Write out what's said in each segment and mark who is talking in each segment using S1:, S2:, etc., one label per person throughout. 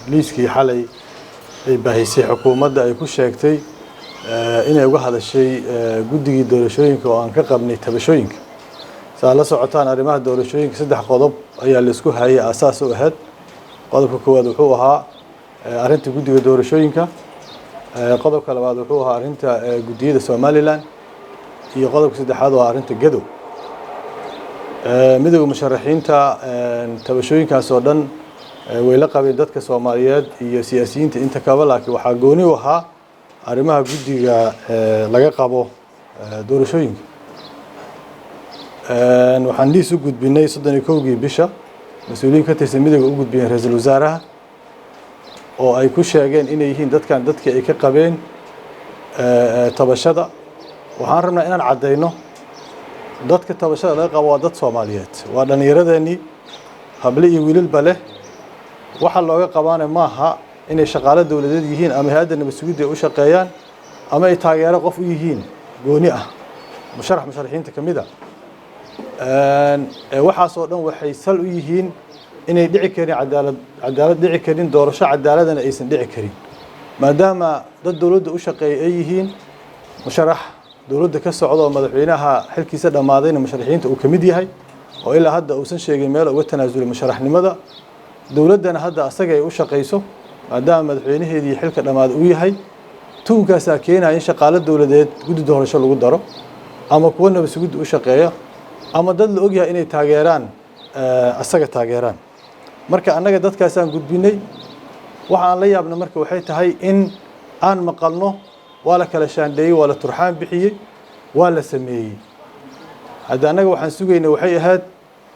S1: Liiskii xalay ay baahisay xukuumadda ay ku sheegtay inay uga hadashay guddigii doorashooyinka oo aan ka qabnay tabashooyinka. Saa la socotaan, arrimaha doorashooyinka saddex qodob ayaa la isku hayay aasaas u ahayd. Qodobka koowaad wuxuu ahaa arrinta guddiga doorashooyinka, qodobka labaad wuxuu ahaa arrinta guddiyada Somaliland, iyo qodobka saddexaad oo arrinta Gadow. Midowda Musharaxiinta tabashooyinkaas oo dhan way la qabeen dadka Soomaaliyeed iyo siyaasiyiinta inta kaba, laakiin waxaa gooni u ahaa arrimaha guddiga laga qabo doorashooyinka. Waxaan liis u gudbinay 31-kii bisha, mas-uuliyiin ka tirsan midowga u gudbiyeen ra-iisul wasaaraha, oo ay ku sheegeen inay yihiin dadkan dadkii ay ka qabeen tabashada. Waxaan rabnaa inaan caddayno dadka tabashada laga qabo waa dad Soomaaliyeed, waa dhallinyaradeenii, hable iyo wiilalba leh. Waxa looga qabaana maaha inay shaqaalo dowladeed yihiin ama hay-adda nabad sugidda ay u shaqeeyaan ama ay taageero qof u yihiin gooni ah, musharax musharaxiinta ka mid a. Waxaasoo dhan waxay sal u yihiin inay dhici karin cadaalad, cadaalad dhici karin, doorasho cadaaladana aysan dhici karin, maadaama dad dowladda u shaqeeya ay yihiin, musharax dowladda ka socda oo madaxweynaha xilkiisa dhammaadayna musharaxiinta uu ka mid yahay, oo ilaa hadda uusan sheegin meel uga tanaasulay musharaxnimada. Dowladdana hadda asaga ay u shaqayso, maadaama madaxweynaheedii xilka dhammaaday uu yahay. Tuhunkaasaa keenaya in shaqaalo dowladeed guddi doorasho lagu daro, ama kuwo nabad sugidda u shaqeeya, ama dad la ogyahay inay taageeraan asaga taageeraan. Marka annaga dadkaasaan gudbinay. Waxa aan la yaabna marka waxay tahay in aan maqalno waa la kala shaandheeyey, waa la turxaan bixiyey, waa la sameeyey. Hadda annaga waxaan sugaynay waxay ahayd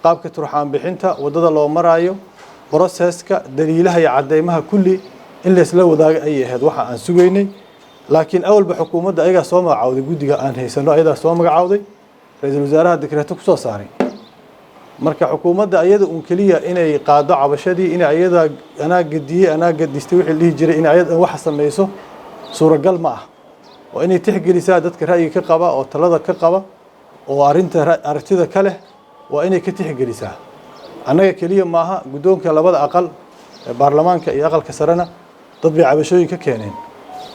S1: qaabka turxaan bixinta, waddada loo maraayo, processka, daliilaha iyo caddeymaha kulli in laysla wadaago ayay ahayd waxa aan sugaynay. Laakiin awalba xukuumadda ayagaa soo magacawday guddiga aan haysano, ayadaa soo magacawday, ra-iisul wasaaraha dekreeto kusoo saaray. Marka xukuumadda ayada uun keliya inay qaado cabashadii, inay ayada anaa gediyey, anaa gedistay wixii la dhihi jiray, inay ayada waxa samayso suuragal ma ah. Waa inay tixgelisaa dadka ra'yiga ka qaba oo talada ka qaba oo arrinta aragtida ka leh, waa inay ka tixgelisaa. Annaga keliya maaha, guddoonka labada aqal ee baarlamaanka iyo aqalka sarena dad bay cabashooyin ka keeneen.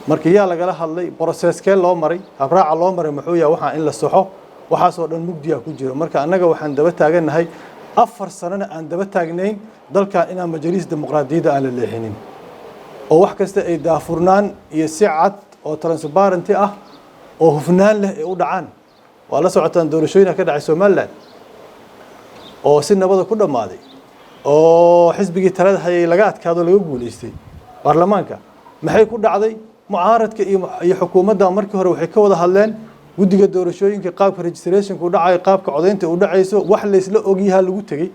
S1: Marka yaa lagala hadlay? Processkee loo maray? Habraaca loo maray muxuu yahay? Waxaa in la saxo, waxaasoo dhan mugdiya ku jiro. Marka annaga waxaan daba taagannahay, 4 sanona aan daba taagnayn, dalkan inaan majaliis dimuqraadiyadda aan la leexinin, oo wax kasta ay daafurnaan iyo si cad oo transparenty ah oo hufnaan leh ay u dhacaan. Waa la socotaan doorashooyinka ka dhacay Somaliland oo si nabada ku dhammaaday, oo xisbigii talada hayay laga adkaado, laga guulaystay baarlamaanka. Maxay ku dhacday? Mucaaradka iyo xukuumadda markii hore waxay ka wada hadleen guddiga doorashooyinka, qaabka registrationka u dhacayo, qaabka codaynta u dhacayso, wax laysla ogyahaa lagu tegey.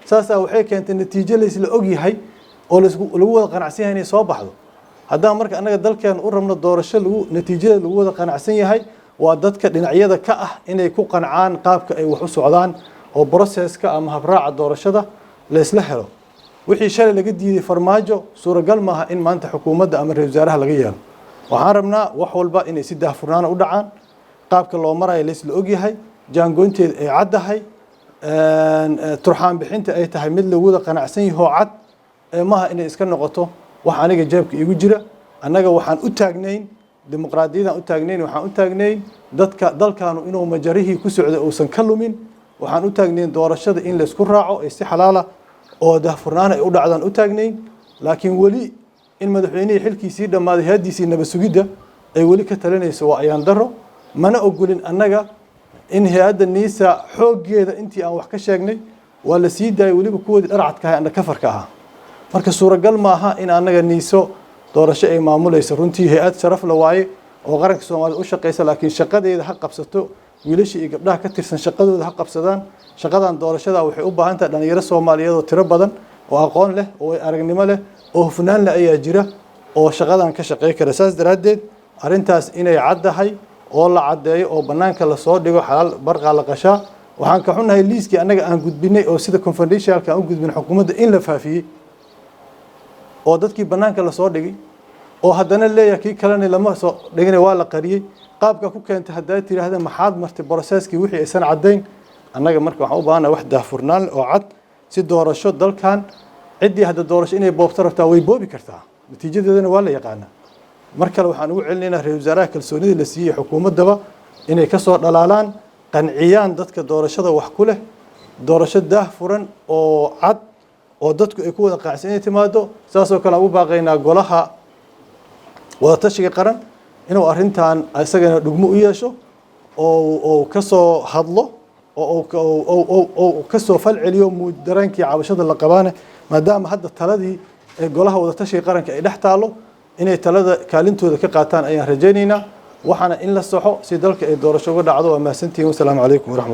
S1: Saasaa waxay keentay natiijo laysla ogyahay oo lagu wada qanacsan yahay inay soo baxdo. Haddaan marka annaga dalkeena u rabno doorasho lagu natiijada lagu wada qanacsan yahay, waa dadka dhinacyada ka ah inay ku qancaan qaabka ay wax u socdaan, oo processka ama habraaca doorashada laysla helo. Wixii shalay laga diiday Farmaajo suuragal maaha in maanta xukuumadda ama ra-isul wasaaraha laga yeelo. Waxaan rabnaa wax walba inay si daahfurnaana u dhacaan, qaabka loo marayo laysla ogyahay, jaangoynteeda ay caddahay, turxaan bixinta ay tahay mid lagu wada qanacsan yahoo cad. Ee maaha inay iska noqoto wax aniga jeebka igu jira. Annaga waxaan u taagnayn dimuqraadiyadan u taagnayn, waxaan u taagnayn dadka dalkaanu inuu majarihii ku socday uusan ka lumin, waxaan u taagnayn doorashada in laysku raaco ay si xalaala oo daahfurnaan ay u dhacdaan u taagnayn. Laakiin weli in madaxweynihii xilkiisii dhammaaday hayaddiisii nabad sugidda ay weli ka talinayso waa ayaan daro. Mana ogolin annaga in hay-adda NISA xooggeeda intii aan wax ka sheegnay waa la sii daayay, weliba kuwoodii dharcadka ahay, undercoverka ahaa. Marka suuragal maaha in annaga NISA doorasho ay maamulayso. Runtii hay-ad sharaf la waaye oo qaranka Soomaalida u shaqaysa, laakiin shaqadeeda ha qabsato. Wiilasha iyo gabdhaha ka tirsan shaqadooda ha qabsadaan. Shaqadan doorashada waxay u baahan tahay dhalinyaro Soomaaliyeed oo tiro badan oo aqoon leh oo aragnimo leh oo hufnaan leh ayaa jira oo shaqadan ka shaqey kara. Saas daraaddeed arrintaas inay caddahay oo la caddeeyo oo bannaanka lasoo dhigo, xalaal barqaa la qashaa. Waxaan ka xunnahay liiskii annaga aan gudbinay oo sida confidentialka aan u gudbin xukuumadda in la faafiyey, oo dadkii bannaanka lasoo dhigay, oo haddana leeyahay kii kalena lama soo dhigin, waa la qariyey. Qaabka ku keentay haddaa tiraahda maxaad martay processkii, wixii aysan caddayn. Annaga marka waxaan u baahannahay wax daahfurnaan oo cad si doorasho dalkan. Ciddii hadda doorasho inay boobto rabtaa way boobi kartaa, natiijadeedana waa la yaqaanaa. Mar kale waxaan ugu celinaynaa ra-isul wasaaraha kalsoonidii la siiyey xukuumaddaba inay ka soo dhalaalaan, qanciyaan dadka doorashada wax ku leh, doorasho daah furan oo cad oo dadku ay ku wada qaacsan inay timaado. Saasoo kale aan ugu baaqaynaa golaha wadatashiga qaran inuu arrintan isagana dhugmo u yeesho oo ka soo hadlo oo ka soo falceliyo dareenkii cabashada la qabaane, maadaama hadda taladii ee golaha wadatashiga qaranka ay dhex taalo, inay talada kaalintooda ka qaataan ayaan rajaynaynaa. Waxaana in la saxo si dalka ay doorasho uga dhacdo. Waa mahadsantihiin. Wasalaamu calaykum waraxmat